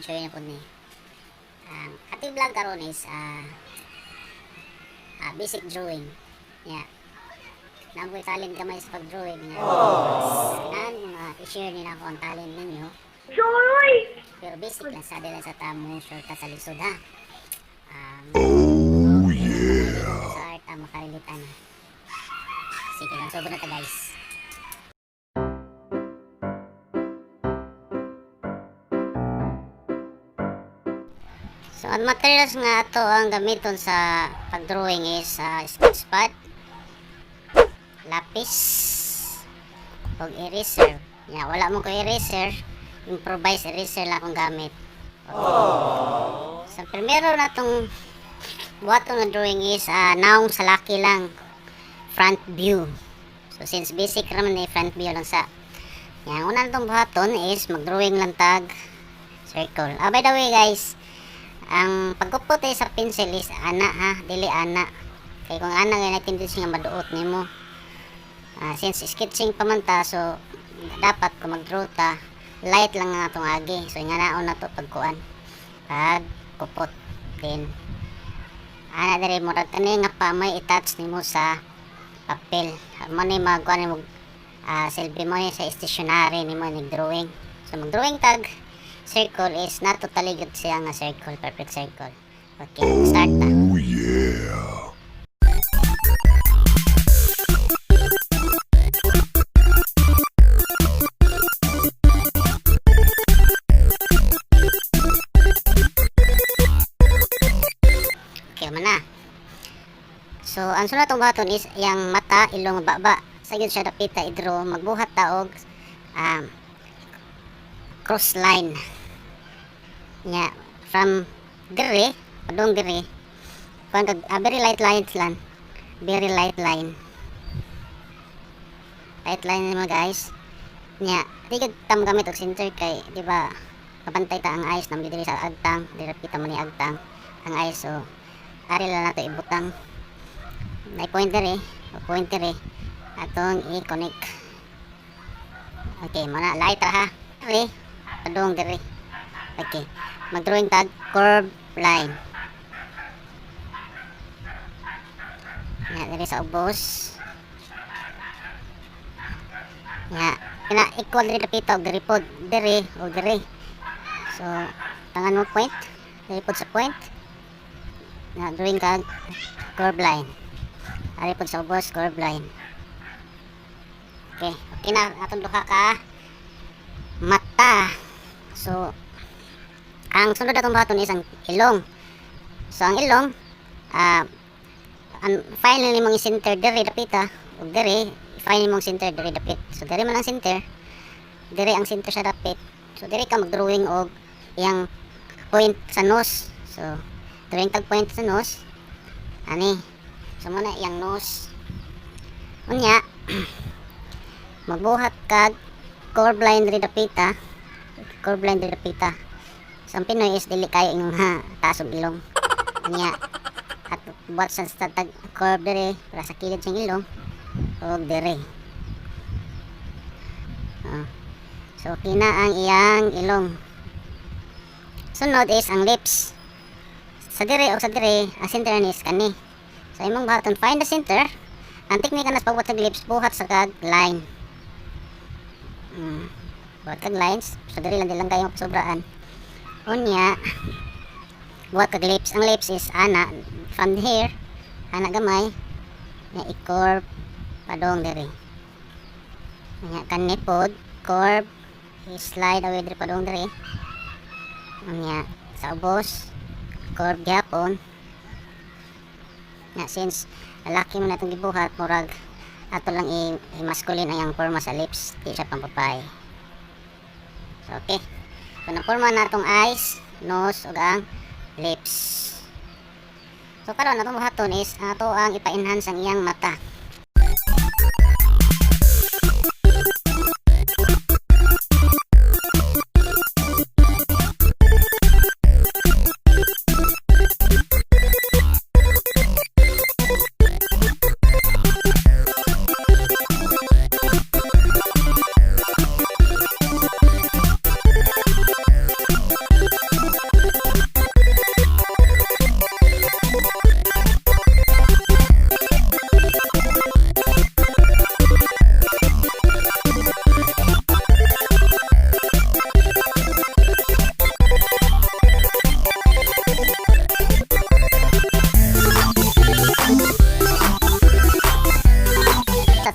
Enjoy na po ni. Ang ating vlog karon is basic drawing. Yeah. Naa koy talent gamay sa pag-drawing. Nga. Kinahanglan nga i-share ni nako ang talent ninyo. Choroy! Pero basic lang sa dili sa tamo shortcut sa lisod ha. Oh yeah. Sa art ang makarelate ana. Sige lang, sugod na ta, guys. So, ang materials nga ato ang gamiton sa pag-drawing is sketchpad, lapis, ug eraser. Ya, wala mo ko eraser, improvise eraser lang akong gamit. Okay. Sa primero na tong buhaton nga drawing is naong sa laki lang, front view. So since basic raman ni, front view lang sa. Yan, una natong buhaton is mag-drawing lang tag circle. Ah, by the way guys, ang pagkupot eh sa pencil is ana ha, dili ana. Kay kung ana gay tendency nga maduot nimo. Ah, since sketching pa man ta, so dapat kung mag-draw ta, light lang nga atong agi. So nga naon na to pagkuan. Pag kupot din. Ana diri, murag kani nga pa may i-touch nimo sa papel. Mo ni magkuan nimo silbi mo ni sa stationery nimo ni drawing. So mag-drawing tag circle is not totally good siya nga circle, perfect circle. Okay, start ta. Oh yeah. Okay man na. So, ang sunod atong buhaton is iyang mata, ilong, baba. Sa gyud siya dapita i-draw, magbuhat ta og cross line. Nya, from dire, padung dire, kuan kag very light lines lang. Very light line. Light line nimo, guys. Nya, di gud ta gamit og center kay di ba kapantay ta ang eyes namo diri sa agtang, diri kita mo ni agtang ang eyes, so ari lang nato ibutang. May point diri, o point diri atong i-connect. Okay, mao na, light ra ha. Diri, padung diri. Okay, mag-drawing tag curve line. Nya diri sa ubos. Nya, kina equal diri dapita og diri pod, diri og diri. So, tangan mo point, diri pod sa point. Na drawing kag curve line. Ari pod sa ubos, curve line. Okay na atong duha ka mata. So, ang sunod atong buhaton is ang ilong. So, ang ilong, ang finally mong i-center diri dapita ug diri, finally mong center diri dapit. So, diri man ang center. Diri ang center sa dapit. So, diri ka mag-drawing og iyang point sa nose. So, drawing tag point sa nose. Ani. So, mao na iyang nose. Unya, magbuhat kag curve line diri dapita. Curve line diri dapita. Sa ang Pinoy is dili kayo ingong ha, taas og ilong. Unya, at buhat sa tag curve diri para sa kilid siyang ilong ug diri. Ah. So okay na ang iyang ilong. Sunod is ang lips. Sa diri o sa diri, ang center ni is kani. So imong buhaton, find the center. Ang teknika na sa pagbuhat sa lips, buhat sa kag line. Buhat kag lines. So diri lang, di lang kayo sobraan. Unya, buhat kag lips. Ang lips is ana from here, ana gamay, nga i-curve padong diri. Unya kani pod, curve, i-slide away diri padong diri. Unya sa ubos, curve gyapon. Nga since lalaki mo na itong gibuhat, murag ato lang i-masculine ang iyang forma sa lips, di siya pang babae. So okay. So na-forma na atong eyes, nose ug ang lips. So karon atong buhaton is ato ang ipa-enhance ang iyang mata.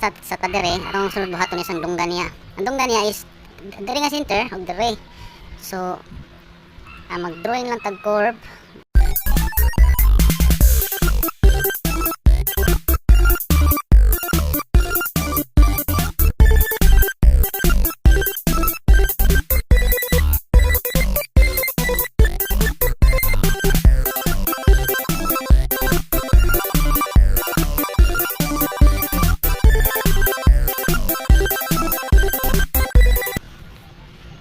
sa ta diri, atong sunod buhaton is ang dunggan niya. Ang dunggan niya is diri nga center ug diri. So mag-drawing lang tag curve.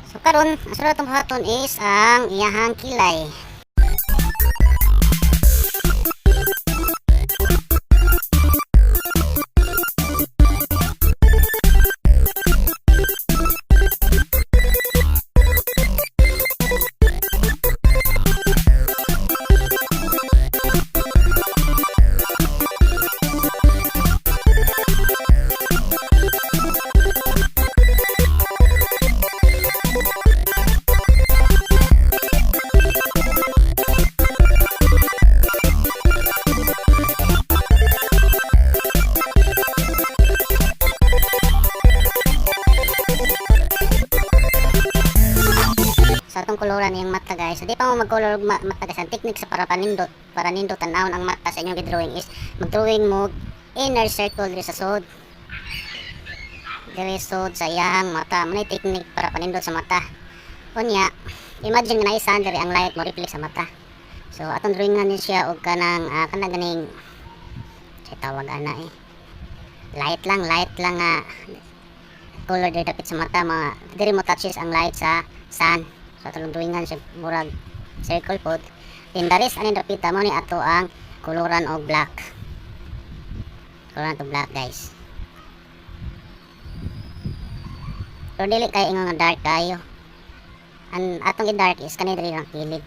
So karon, ang sunod atong buhaton is ang iyahang kilay. Sa atong koloran iyang mata, guys. So di pa mo mag-color og mata, guys. Ang technique sa para panindot, para nindot tan-awon ang mata sa inyong gi-drawing is mag-drawing mo inner circle diri sa sud. Diri sud sa iyang mata. Mao technique para panindot sa mata. Unya, imagine nga naay diri, ang light mo reflect sa mata. So atong drawing na ni siya og kanang kana ganing say tawag ana eh. Light lang nga color diri dapit sa mata, mga diri mo touches ang light sa sun. So atong drawingan siya murag circle pod. Then the rest aning dapita, mo ni ato ang koloran og black. Koloran to black, guys. Pero dili kay ingon nga dark kayo. Ang atong i-dark is kani diri lang kilid.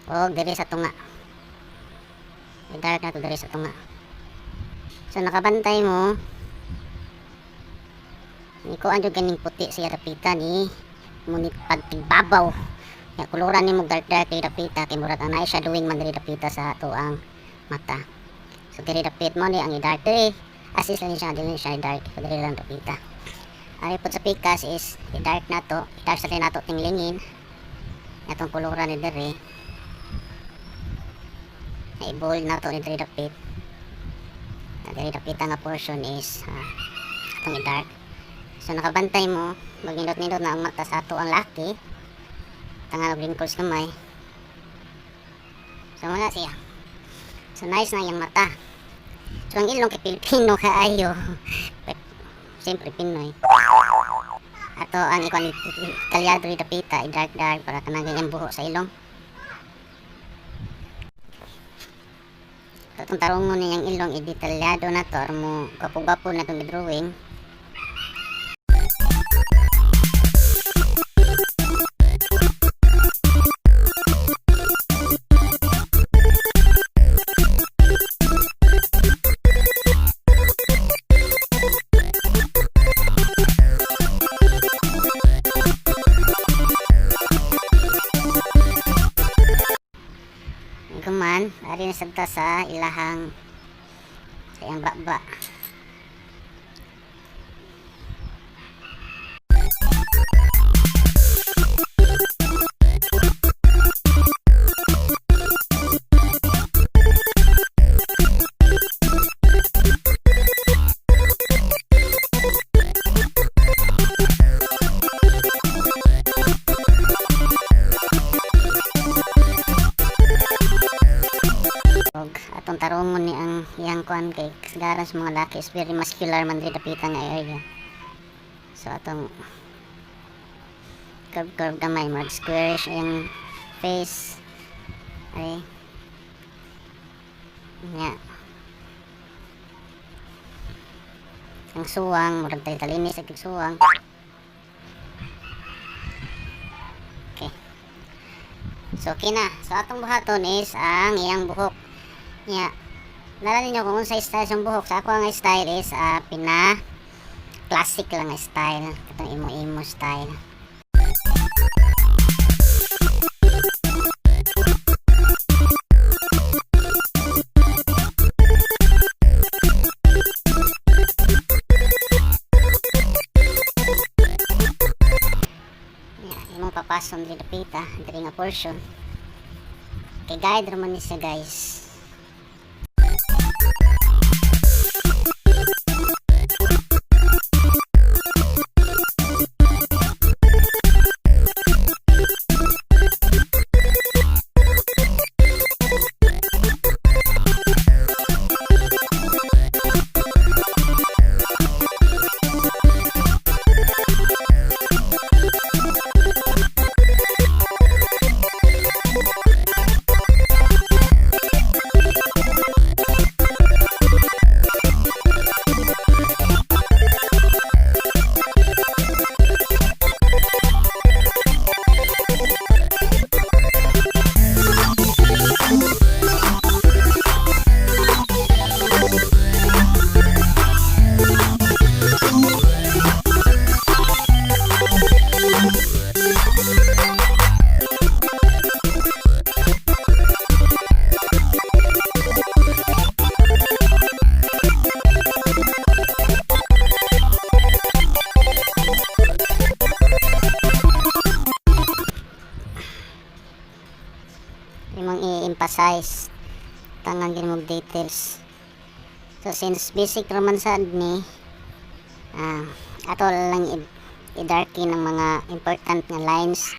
Og diri sa tunga. I-dark na to diri sa tunga. So nakabantay mo ni kuan jud ganing puti siya dapita ni ngunit pagtigbabaw. Ya koloran nimo dark dark diri dapita kay murag ang naay shadowing man diri dapita sa ato ang mata. So diri dapit mo ni ang i-dark diri. As is lang siya, dili siya dark. So diri lang dapita. Ari pod sa pikas is i-dark na to. I-dark sa nato tinglingin. Atong koloran ni diri. Na i-bold na to ni diri dapit. Na diri dapita nga portion is atong i-dark. So nakabantay mo, magnindot-nindot na ang mata sa ato ang laki. Tanga wrinkles gamay. So wala siya. So nice na iyang mata. So ang ilong kay Pilipino kaayo. Siyempre Pinoy. Ato ang ikuan detalyado ri dapita, i-dark dark para kanang ganyan buho sa ilong. So, itong tarungon niyang ilong, i-detalyado na to, aron mo gwapo-gwapo na itong drawing. Guman, ari na sad ta sa ilahang sa iyang baba. Og atong tarungon ni ang iyang kuan kay kasagaran sa mga laki is very muscular man diri dapita nga area. So atong curve curve gamay, murag squarish iyang face. Ay. Nya. Ang suwang murag talinis ag suwang. Okay. So okay na. So atong buhaton is ang iyang buhok. Nya. Nala ninyo kung unsay style sa buhok. Sa ako ang style is pina classic lang nga style. Katong emo-emo style. lapason diri dapita, diri nga portion. Kay guide raman ni siya, guys. Imong i-emphasize, tangan gid mong details. So since basic raman sad ni, ato lang i-darken ang mga important nga lines.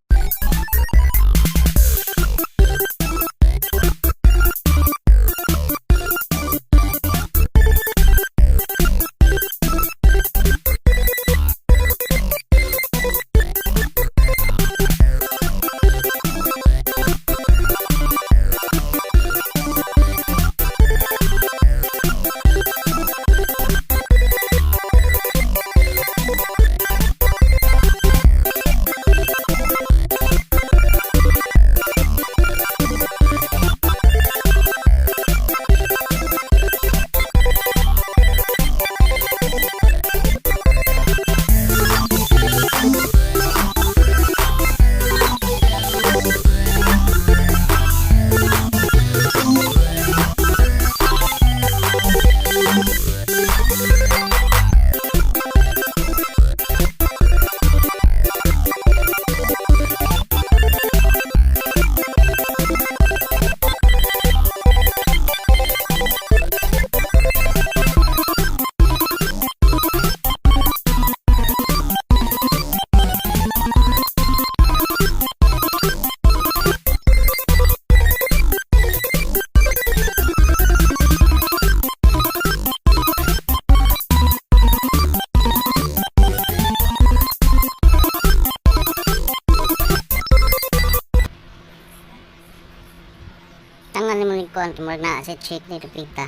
Tangan ni mo ni kuan kay murag naa si cheek ni dapita.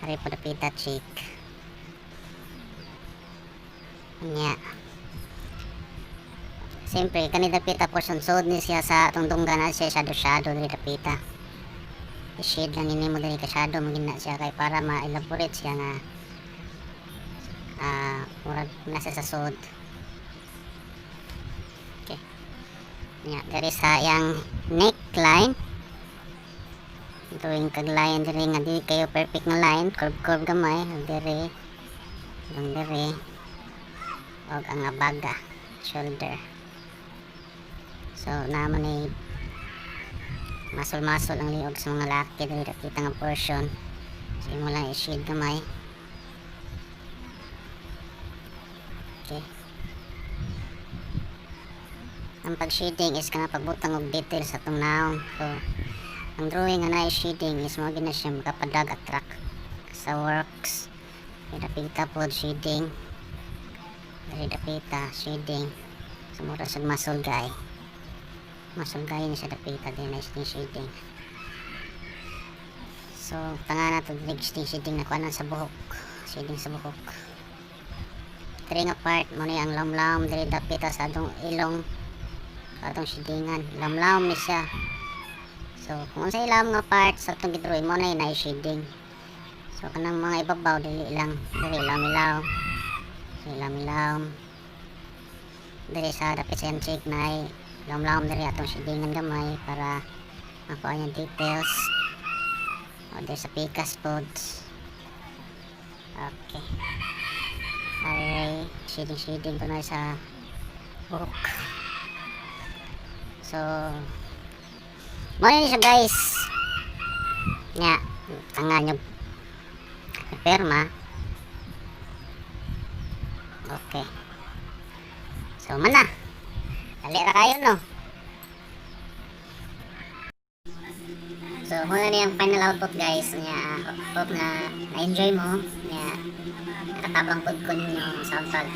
Ari pa dapita cheek. Nya. Siyempre, kani dapita portion sud ni siya sa atong dunggan na siya shadow shadow ni dapita. I-shade lang ini mo diri ka shadow magina siya kay para ma-elaborate siya nga murag nasa sa sud. Okay. Nya, diri sa iyang neckline, drawing kag line diri nga di kayo perfect nga line, curve curve gamay diri, ang diri og ang abaga, shoulder. So naman ni muscle-muscle ang liog sa mga laki diri kita nga portion. So imo lang i-shade gamay. Okay. Ang pag-shading is kana pagbutang og detail sa atong naong. So ang drawing nga naay shading is mao gina siya makapadag attract sa works. Dapita pod shading. Diri dapita shading. So mura sa muscle guy. Muscle guy ni siya dapita din na shading. So tanga na to diri shading na kuanan sa buhok. Shading sa buhok. Diri nga part mo ni ang lamlam diri dapita sa atong ilong, sa atong shadingan. Lamlam ni siya. So kung unsa ilam nga part sa atong gidrawing mo na naay shading. So kanang mga ibabaw dili lang diri lamilaw. Diri lamilaw. Diri sa dapit sa iyang cheek naay lamlam diri atong shadingan gamay para makuha niya details. O diri sa pikas pod. Okay. Ay, shading shading ko na sa buhok. So, mao ni siya, guys. Nya, tanga nyo perma. Okay. So, man na. Dali ra kayo, no? So, mao na niyang final output, guys. Nya, hope na na-enjoy mo. Nya, nakatabang pud ko ninyo sa pag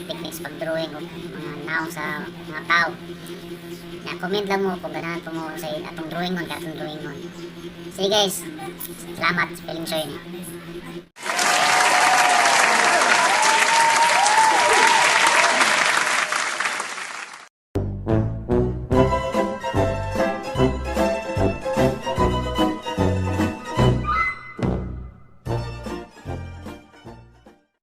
techniques pag drawing o mga naong sa mga tao. Nya, comment lang mo kung ganahan po mo sa atong drawing mon, atong drawing mon. Sige guys, salamat. Feeling joy ni.